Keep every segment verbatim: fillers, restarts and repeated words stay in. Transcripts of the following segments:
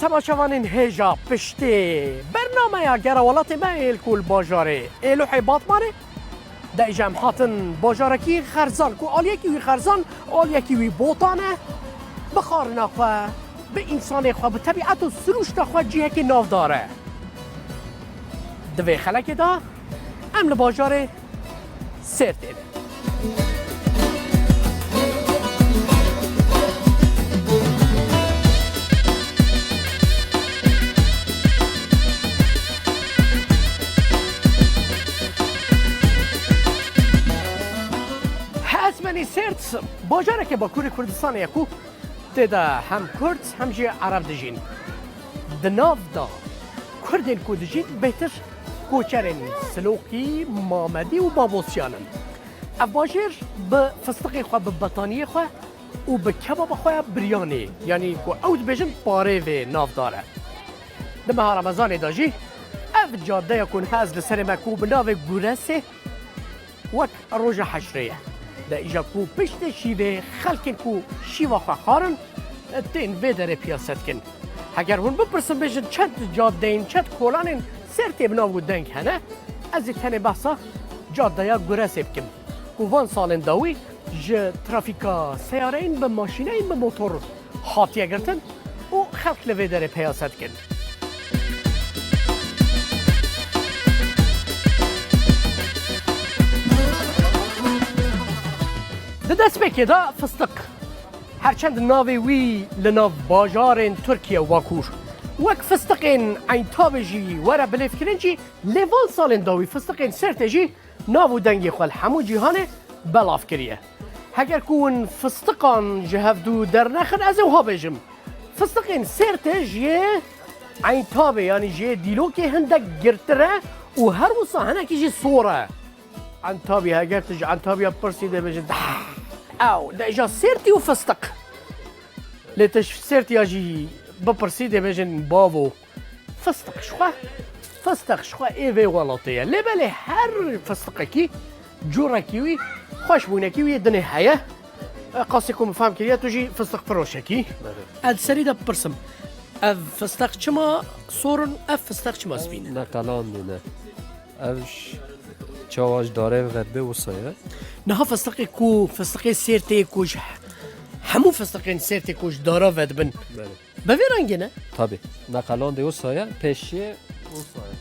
Temaşevanên hêja, piştî bernameya Gera Welatê me ê li ku li bajarê Êlihê Batmanê de, îja em hatin bajarekî xerzan, ku aliyekî wî xerzan, aliyekî wî botan e, bi xwarina xwe, bi însanê xwe, bi tebîet û sirûşta xwe cihekî navdar e. Di vê xelekê de em li bajarê Sêrtê de. Hesmenî Sêrt bajareke Bakurê Kurdistanê ye ku tê de hem Kurd hem jî Ereb dijîn. Di nav de Kurdên ku dijîn bêhtir koçerên Silokî, Mamedî û Babosiyan in. Ev bajêr bi fistiqê xwe, bi betaniyê xwe û bi kebaba xwe ya biryanê, yanî ku ew dibêjin parêvê, navdar e. Di meha Remezanê de jî ev cadeya ku niha ez li serê me ku bi navê Guresê wek roja heşrê ye. De îja ku piştê şîvê xelkên ku şîva xwe xwarin, tên vê derê piyase dikin. Heger hûn bipirsin bêjin çend cadeyên, çend kolanên Sêrtê bi nav û deng hene, ez ê tenê behsa cadeya Guresê bikim, ku van salên dawî ji trafîka seyareyên bi maşîneyên bi motor hatiye girtin û xelk li vê derê peyase dikin. Di destpêkê de fistiq, her çend navê wî li nav bajarên Tirkiye û Bakur wek fistiqên Eyntabê jî were bilêvkirin jî, lê van salên dawî fistiqên Sêrtê jî nav û dengê xwe li hemû cîhanê belav kiriye. Heger ku hûn fistiqan ji hevdû dernexin, ez ê wiha bêjim, fistiqên Sêrtê ji yê Eyntabê, yanî ji yê Dîlokê hindek girtir e û her wisa hinekî jî sor e. Entabî, heger tu ji Entabiya bipirsî dê bêjin, "Dah!" Ew, de îja Sêrtî û fistiq. Lê tu ji Sêrtiya jî bipirsî dê bêjin, "Bavo, fistiq ji xwe, fistiq ji xwe ê vê welatê ye." Lê belê her fistiqekî cûrekî wî, xweşbûnekî wî yê dinê heye. E, qasê ku min fehm kiriye, tu jî fistiq firoşekî. Belê. Ez serî de bipirsim. Ev fistiq çima sor in, ev fistiq çima spî ne? Ne qelandî ne. Ev ş-, çawa ji darê vedibê wisa ye. Niha fistiqê ku, fistiqê Sêrtê ku ji he-, hemû fistiqên Sêrtê ku ji dara vedibin. Belê. Bi vê rengê ne? Tabii. Ne qelandê wisa ye, pêşiyê wisa ye.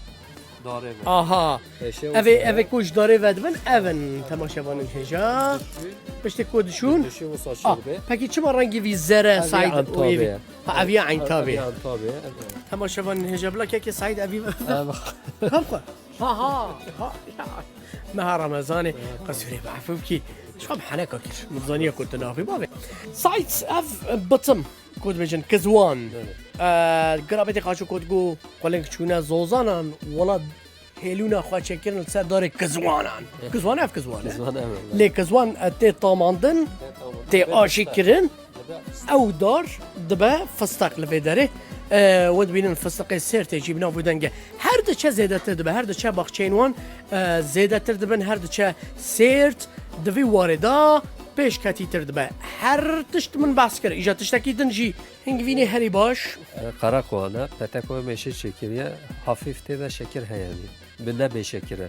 Darê ve. Aha. Pêşiyê wisa ye. Ev ê, ev ê ku ji darê vedibin, ev in temaşevanên hêja. Piştê ku dişûn. Dişû wisa Ah, çêdibe. Pekî çima rengê vî zer e, Saîd, û êvî? Ev ya Entabê ye. Ha, ev ya Entabê. Ev ya Entabê. Temaşevanên hêja, bila kekê Saîd evî. Ev. Kam xwe? Ha, ha, ha, ya. Meha Remezanê, qesûrê bi efû bikî. Ji xwe bi heneka kir. Min zaniye ku tu naxwî bavê. Saîd, ev bitim, ku dibêjin, kizwan. Evet. Eee, Girabetê Qaço ku digo, xweleng çûne zozanan, welat hêlûna xwe çêkirin li ser darê kizwanan. Kizwan ev kizwan e. Kizwan ev e. Lê kizwan, e, tê tamandin, tê aşî kirin. Ew dar dibe fisteq li vê derê. E, we dibînin fisteqê Sêrtê jî bi nav û deng e. Her diçe zêdetir dibe, her diçe baxçeyên wan, e, zêdetir dibin, her diçe Sêrt di vî warê de pêşketîtir dibe. Her tişt min behs kir. Îja tiştekî din jî hingivînê herî baş. E, qereqolan e, petekoya mêşê çêkiriye, hafîf tê de şekir heye yanî. Bi ne bêşekir e.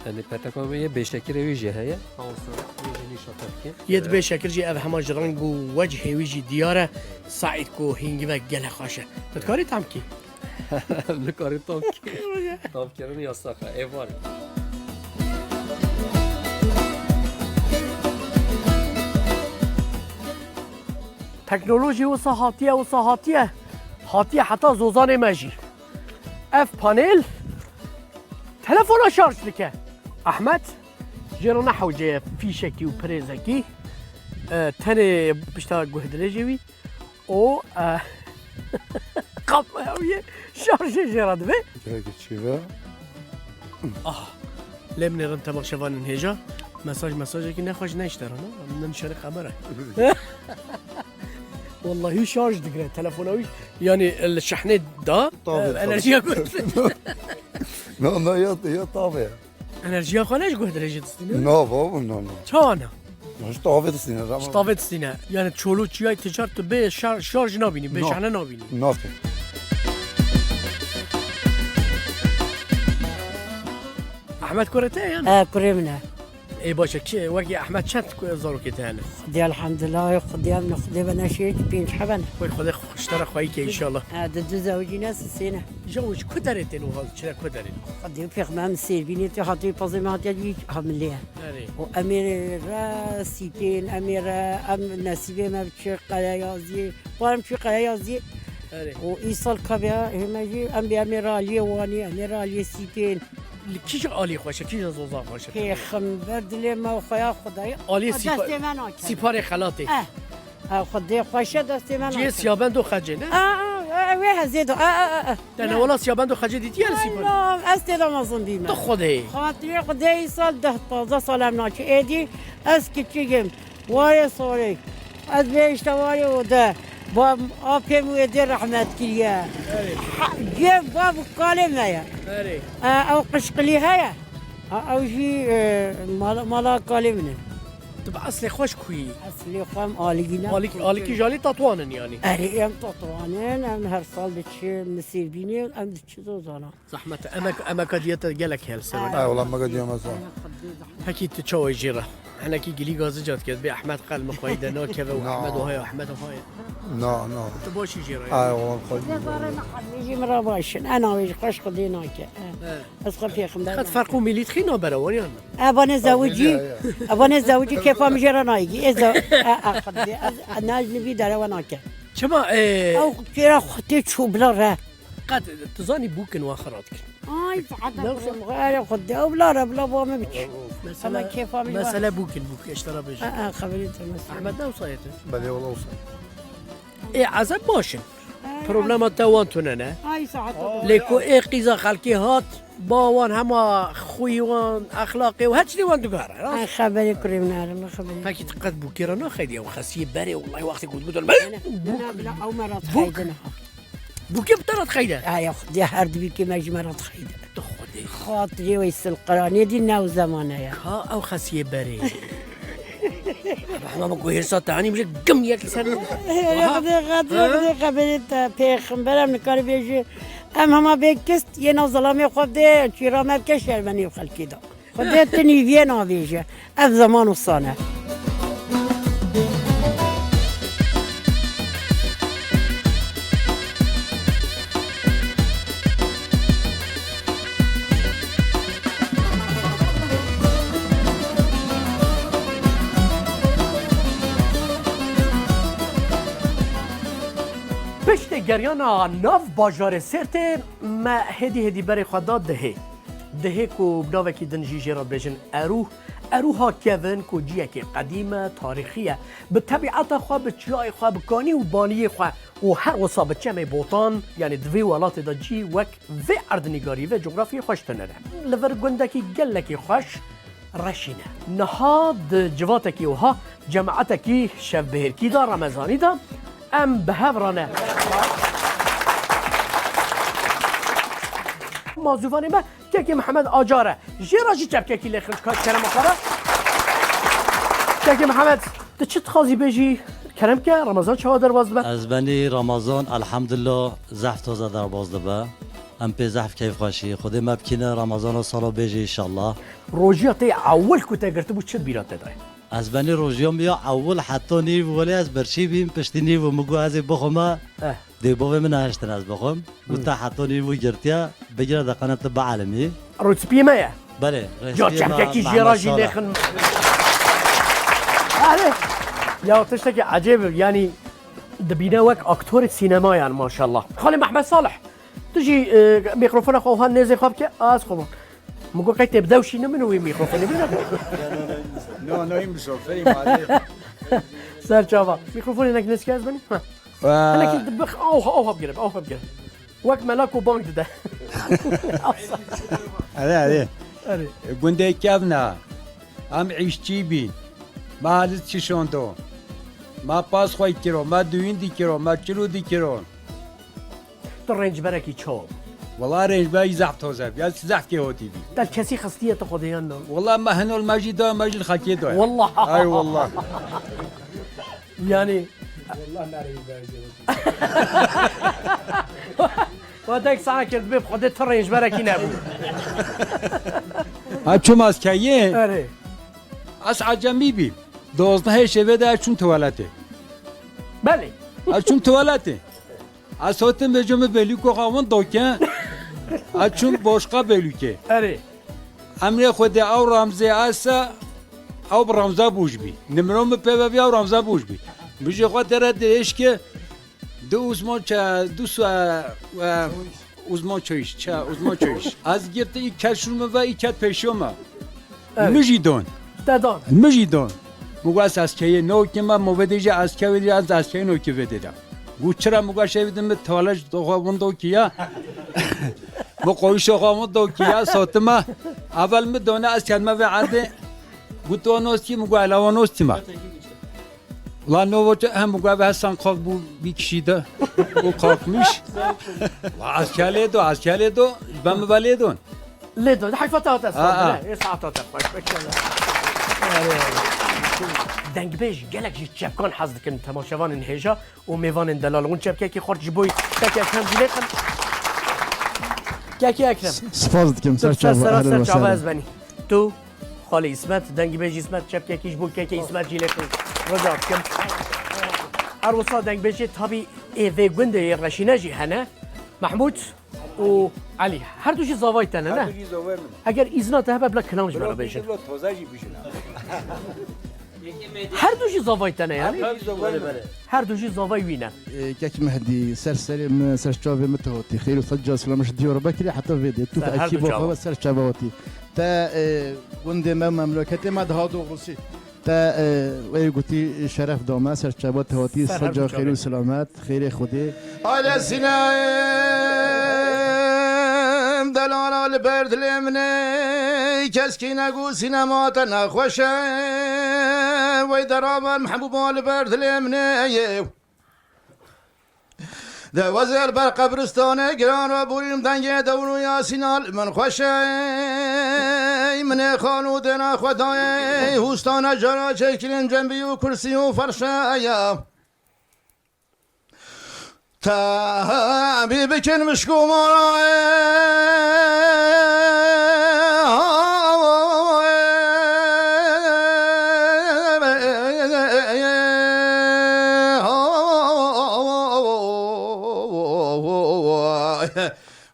Yanî petekoya me yê bêşekirê wî jî heye. Olsun, wî jî nîşa te dike. Yê di bêşekir jî ev hema ji reng û wecihê wî jî diyar e. Saîd ku hîngive gelek xweş e. Tu dikarî tam kî? Nikarî tam kî. Tam kirin yasax e. Ê var. Teknolojî wisa hatiye, wisa hatiye. Hatiye heta zozanê me jî. Ev panel telefona şarj dike. Ehmed jê re nehewce ye fîşekî û pirêzekî. E, tenê pişta guhdirêjê wî û, e, qapma ew yê şarjê jê re dibe. Gelekî çî be. Ah, lê min ê rind temaşevanên hêja. Mesaj, mesajekî nexweş ne ji te re ne. Min nişanî qemere. Wallahî şarj digre telefona wî. Yanî li şehnê da, Tabii, e, tabii. Enerjiya got. No, no, ya, ya tabii. Enerjiya xwe ne ji guhdirêjê distîne? No, baba, no, no. Çawa ne? No, ji tavê distîne, tamam. Ji tavê distîne. Yani çolû çiyayê ticar tu bê şar-, şarj nabînî, bê No. şehne nabînî. Nakin. Ehmed kurê te ye yan? E, kurê min e. Ê baş e, kî, wekî Ehmed çend ku-, zarokê te hene? Xwedê elhamdulillah, Xwedê em ne, Xwedê be neşê, pênc hebe ne. Wek Xwedê xwe ji te re xweyî ke înşallah. E, di du zewicî ne, sisê ne. Ja û ji ku derê tên û ha, çi re ku derê? Xwedê û pêxember em sêrbînê tê, hatî pazê me hatiye dî hamilê ye. Erê. Û em ê re sîpên, em ê re, em nesîbê me biçe Qereyaziyê. Barim çû Qereyaziyê. Erê. Û îsal kabe hême jî em bê em ê re aliyê Wanê, em ê re aliyê Sîpên. Li kîjan alî xweş e, kîjan zozan xweş e? Pêxember dilê me û xweya Xwedayê. Aliyê a sîpa-, destê me nake. Sîparê xelatê. Eh. Ha, Xwedê xweş e, destê me nake. Cihê siyabend û xecê, ne? A, a, a, wê hezê do. A, a, a, a. Te ne wela siyabend û xecê dîtiye li sîparê? Allah, ez tê de mezin bîme. Tu Xwedê. Xatirê Xwedê îsal deh pazdeh sal em nake. Êdî ez kiçik im. Warê sorê. Ez bêhişte warê ode. Ba apê min wê dê rehmet kiriye. Erê. Ha, cê bav û kalê me ye. Erê. E, ew qişqilî heye. Ha, ew jî, e, mala, mala kalê min e. Tu bi eslê xwe ji ku yî? Eslê xwe em Aligî ne. Alik-, Alikî ji alî Tatwan in yanî? Erê, em Tatwan in, em her sal diçin Misêrbînê, em diçin Zozana. Zehmet e. Emek, emeka diye te gelek heye li ser we. Ay, wela emeka diye me zor. Pekî tu çawa jê re? Hinekî gilî gazica dike, bê Ehmed qel min xweyî de nakeve û Na. Ehmed o heye, Ehmed o heye. Na, na. Tu baş î jê re Ay, yanî? Wela xweyî. Dê zarê me xwedê jî min re baş in. Ena wê ji xweş Xwedê nake. He. Ez xwe pêxember Qet ferq û mîlît xî nabere wan yan? E, vanê zewicî. Tabii, ya, ya. E, vanê zewicî kêfa min jê re nayî. Ê zew-, e, e, Xwedê, ez, e, ne ji nivî derewa nake. Çima, e, Ew kêra xwe tê çû bila re. Qet, tu zanî bûkin wan xira dikin. Ay, saet Ne de wisa? Erê Xwedê, ew bila re, bila ba me biçî. Mesele, Ama kêfa min mesele bûkin, bûk, eştera bêjin. A, a, xeberê te mesele. Ehmed ne wisa ye tu? Belê, wela wisa. Ê, ezeb baş in. Ay, Problema te wan tune ne? Ay, saet de. Lê ku ê qîza xelkê hat, ba wan hema xwî wan, exlaqê û her tiştê wan dugare, rast? Ay, xeberê kurê min nare, min xeberê. Pekî tu qet bûkê re naxeydiye û xesiyê berê, wellahî wextê ku digotin, Ne, ne, ne, bila ew me re Bûk. dixeydine. Bûkê bi te re dixeyde? Ay, Xwedê her dibî kê me ji me re dixeyde. Tu Xwedê. Xatirê wê silqiranê dî ne ew zemane ye. Ka ew xesiyê berê. Hema min ku hêrsa te anî bije gim yek li ser. Ê, Xwedê, Xwedê, Ha? Xwedê xeberê te. Pêxember em nikare bêjî. Em hema bê kist, yê nav zilamê xwe bidê, çîra me bike şermenî û xelkê de. Xwedê tu nîviyê navêje. Ev zeman wisa ne. Piştê geryana nav bajarê Sêrtê me hêdî hêdî berê xwe da Dihê. Dihê ku bi navekî din jî jê re dibêjin Erûh. Erûha kevin ku ciyekê qedîm e, tarîxî ye. Bi tebîeta xwe, bi çiyayê xwe, bi kanî û baniyê xwe û her wisa bi çemê Botan, yanî di vê welatê de cî wek vê erdnîgarî, vê cografiyê xweş tune ne. Li vir gundekî gelekî xweş, reşîn e. Niha di civatekî wiha cemaetekî şevbihêrkî de, Remezanî de em bi hev re ne. Mazûvanê me Kekê Mihemed Acar e. Jê re jî çepkekî lê xin ji ka kerema xwe re. Kekê Mihemed, tu çi dixwazî bêjî? Kerem ke, Remezan çawa derbas dibe? Ez benî Remezan, elhamdulillah, zehf taze derbas dibe. Em pê zehf keyfxweşî. Xwedê me bikîne Remezana sala bêjî înşallah. Rojiya te yê ewil ku te girtibû çi bîra te daye? Ez benî rojiya min ya ewil heta nîv welê ez birçî bîm, piştî nîv û min got ez ê bixwime. Eh. Dê bavê min nehiştin ez bixwim. Got Hmm. te heta nîv û girtiye, bigire deqene tu bielimî. Rûtspiyê me ye. Belê, Ya rêspiyê me çepkekî jê Mehmet re jî Salih. lêxin. Erê. Ya tiştekî ecêb, yanî dibîne wek aktorê sînemayan maşallah. Xalê Mehmet Salih, tu jî, e, mîkrofona xwe wiha nêzê xwe bike, ez xwe bim. Min got qey tê bi dew şîne min û wî mîkrofonê min. No, no, î misafirî malê. Ser çava. Mîkrofonê nek nêzîkî ez benî? Ha. Wa- Hinekî dibix, awha, awha bigire, awha bigire. Wek mela ku bang dide. Erê, erê. Erê. Gundê kevna. Em îşçî bî. Me halit çişondo. Me pas xwe kiro, me duyîn dikiro, me çilo dikiro. Tu rêncberekî çawa bû? Wela rêncberekî zehf taze bî. Ez zehf kê hotî bî. Te kesî xistiye tu xwedê yan na? Wela me hinol me jî da, me jî li xelkê da. Wallah. Ay wallah. Yanî. Wallah me rêncberekî hotî. Wa dek sana kir dibê xwedê tu rêncberekî nebû. Ha, çûm askeyê. Erê. Ez ecemî bîm. Dozdehê şevê de ez çûm tuwaletê. Belê. Ez çûm tuwaletê. Ez hatim vêca min belûko xwe win doke. Ez çûm boşqa belûkê. Erê. Emrê Xwedê ew Remzê ese, ew bi Remza bûj bî. Nimro min pê ve bî ew Remza bûj bî. Bijê xwe te re dirêj ke, du uzman çe, du su-, e, e, uzman çeyiş, çe, uzman çeyiş. Ez girti î ket şûr min ve î ket pêşiyo me. Evet. Min jî don. Te don. Min jî don. Min got ez eskeyê nokê me, mo vedê jî eskewê jî ez eskeyê nokê vedê de. Got çira? Min got şevê de min tewalej xwe win dokiya. Min qoyişo xwe win dokiya, sotime. Evel min done ez kedme vê erdê. Got tu nostî? Min got ela win nostî me. Ulan ne olacak? Hem bu kadar Hasan kalk bu bir kişi de. O kalkmış. Askerliğe do, askerliğe do. Ben mi valiye don? Lê do, heyfa te hate Ha, ha. Sağ ê saeta te xweş, pekala. Dengbêj gelek jî çepkan hez dikin, temaşevanên hêja û mêvanên delal. Hûn çepkekî xurt ji bo kekê Ekrem jî lê xin. Kekê Ekrem. Spas dikim, ser çava, ser çava ez benî. Tu Xalê Îsmet, dengê bêjî Îsmet, çepkekî ji bo kekê Îsmet jî lê xwe rica dikim. Her wisa dengbêjê tabî ê vê gundê yê Reşîne jî hene. Mehmûd û Elî. Her du jî zavayî te ne, ne? Her du jî zavayê min. Eger îzna te hebe bila kilam ji me re bêjin. Bila toza jî bijîne. Her du jî zavayî te ne yani? Her du jî zavayî min. Her du jî zavayî wî ne. Ê, kek Mehdî, ser serê min, ser çavê min tu hatî. Xêr û sed carî silamet ji Diyarbekirê heta vê dê. Tu Ser her du ekîba çava. Xwe ser çava hatî. Te, e, gundê me, memleketê me daha doğrusu. Te, e, wê gotî şeref da me, ser çava te hatî, Ser her saca du xêr û çavê. Selamet, xêrê Xwedê. Aile sinem delala li ber dilê min ê, keskî negot sînema te nexweş e, wey deraber mehbûba li ber dilê min ê. De wezer ber qebristanê giran re bûyîm dengê dewr û yasîna li min xweş e. Min ê xalo dêna xwe dayê, hûstana cara çêkirin cembî û kursî û ferşe ye. Tabî bikin mişk û mara ye.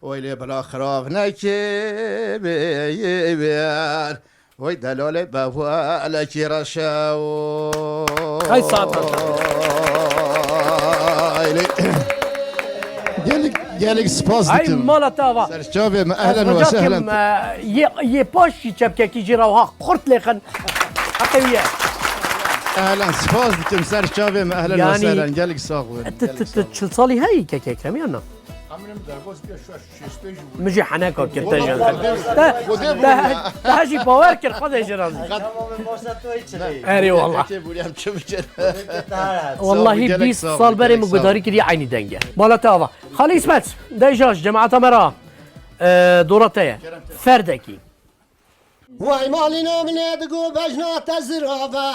Oy lê bila xirab nekê bê ber. Oy delalê bevwelekî reşe o. Hay saat. Ay lê. Gelek, gelek spas Ay dikim. Mala te ava. Serçavê me, ehlen ve sehlen. Yê, yê paş jî çepkekî jî rewha xurt lêxin. Heqê wî ye. Ehlen, spas dikim, ser çavê me, ehlen ve Yani, sehlen, gelek sax bûn. Ti, ti, ti çil salî heyî kek Ekrem ya na? Emrim derbas bîya şu şêst pênc bû. Min jî heneka kir te jî. Te, te, te jî bawer kir, Xwedê jî razî. Erê wallah. Kekê bûriyam çi bikir. Wallahî bîst sal berê min guhdarî kiriye eynî deng e. Mala te ava. Xalî Îsmet, de jî ji cemaeta me ra, e, dora te ye. Ferdekî. Way malîna min ê digo bejna te zirave.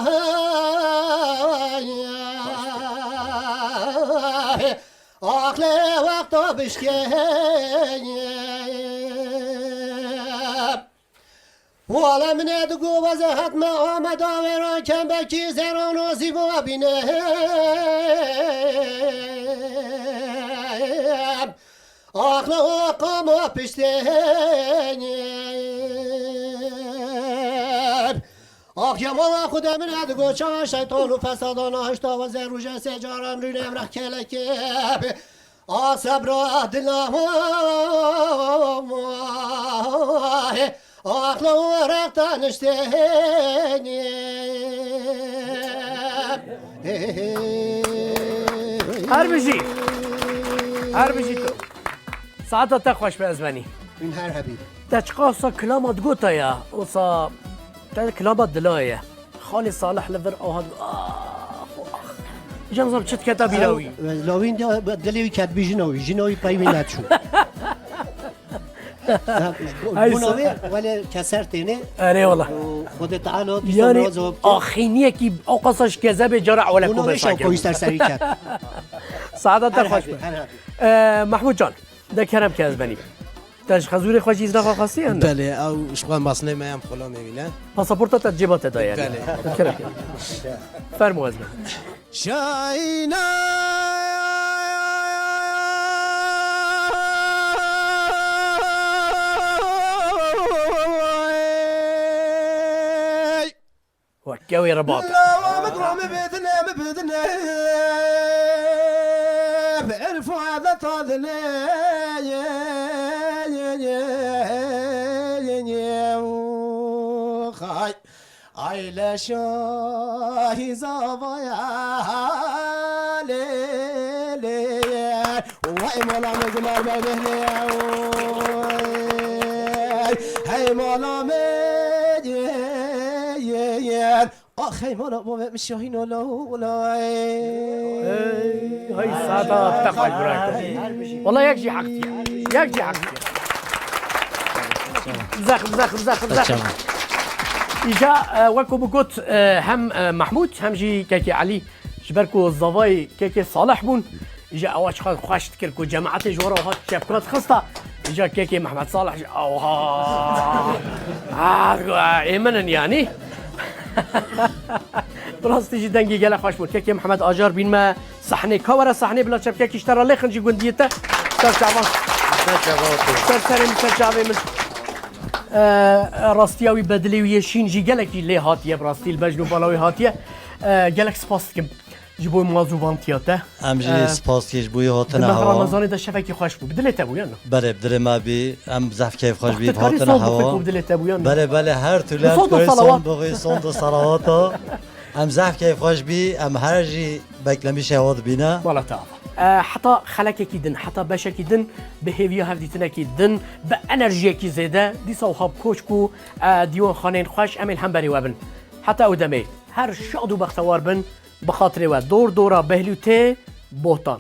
Aqlê wexta bişkê. Wala min ê digo weze hetme Ameda wêran kembekî zêran û zîva bîne. Axna û qama piştê. Ax ya mala Xwedê min e digo çawa şeytan û fesadana hişta we zerrûje sê caran rûnê em rex kelekê. A sebra dila ma. Axna û rex te niştê. Her bijî. Her bijî tu. Saeta te xweş be ez benî. Hûn her hebî. Te çiqas wisa kilama digota ya, wisa te kilama dila ye. Xalê Salih li vir aha digo, ax, ax. Jan zam çi diketa bîra wî. Lawîn de dilê wî ketbî jina wî, jina wî pey wî neçû. Bûna wê wele keser têne. Erê wala. Xwedê Teala dîsa Yani, razı bike. Axîniyekî o qasa ji kezebê cara wele Bûna wê şawkoyî ser serî ket. Saada te xweş be. Her hebî. Ee, Mahmud Can, de kerem ke ez benî. Te ji xezûrê xwe jî îzrafa xwestî yan ne? Belê, ew ji xwe masnê me em xulamê wî ne? Pasaporta te cêba te daye. Belê. Kerem. Fermo ez me. Şayna. Wek ew ê ribat. Lawamik wamê bêdine, mi bêdine. Bi erf û adet adine. Xay. Ay le şahî zavaya. Lê, lê. Vay mala me zinar me behlê. Hey mala me. Ax hey mala bo me şahîn ola ola. Hey, hay saeta te xweş bira. Wala yek jî heq diye. Yek jî heq diye. Zexm, zexm, zexm, zexm. Îca, e, wekî min got, e, hem, e, Mehmûd hem jî kekê Elî ji ber ku zavayê kekê Salih bûn, îca ewa çiqas xweş dikir ku cemaetê ji we re hat çepka dixista. Îca kekê Mehmet Salih jî, "Awa! Ah, ê min in yanî." Bi rastî jî dengê gelek xweş bû. Kekê Mehmet Acar bîn me sahnê. Ka were sahnê bila çepkekî ji te re lêxin jî gundiyê te. Ser çavan. Ser çavan. Ser serê min, ser çavê min. E, rastiya wî bedilê wî yê şîn jî gelekî lê hatiye, bi rastî li bejn û bala wî hatiye. E, gelek spas dikim ji bo mazûvantiya te. Em jî E, spas dikin ji bo yê di hatina meh hewa. Remezanê de şevekî xweş bû. Bi dilê te bû yan? Belê, bi dilê me bî. Em zehf keyf xweş bî Te bi dikarî hatina sond bixwî hewa. Ku bi dilê te bû yan? Belê, belê, her tu Bi lem sond û salawat. Sond bixwî, sond û salawata. Em zehf keyf xweş bî, em her jî beklemîşê hewa dibîne. Wala te ava. E, heta xelekekî din, heta beşekî din bi hêviya hevdîtinekî din, bi enerjiyekî zêde, dîsa wiha bi koşk û, e, dîwanxaneyên xweş em ê li hemberî we bin. Heta ew demê her şad û bextewar bin, bi xatirê we dor dora Behlû tê Bohtan.